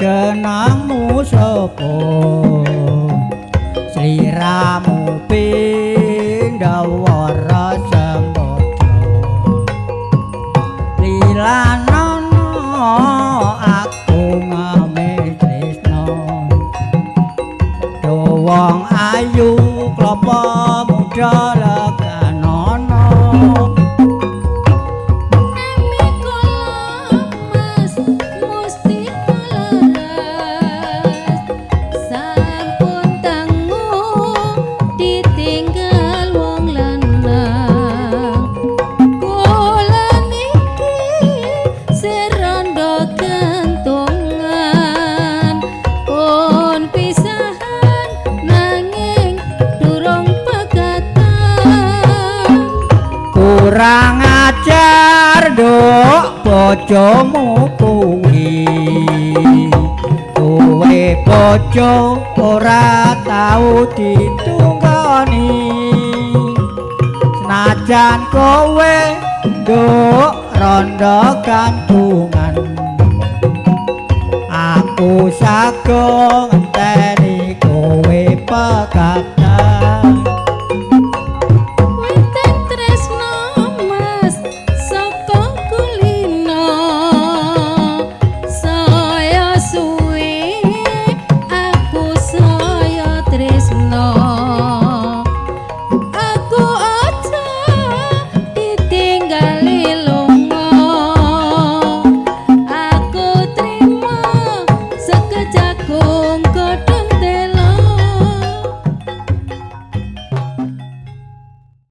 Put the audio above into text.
Jenengmu sapa? Sliramu pindhawara sembodra. Lilanana aku ngame tresna. Do wong ayu klopo muda leganana. Nami kula Mas Mustika Leres, sampun tengu ditinggal wong lanang. Kula niki serondo gantungan, pun pisahan nanging durung pegatan. Kurang ajar nduk bojomu kuwi. Kowe bojo ora tau ditunggoni. Senajan kowe nduk rondo gantungan, aku sago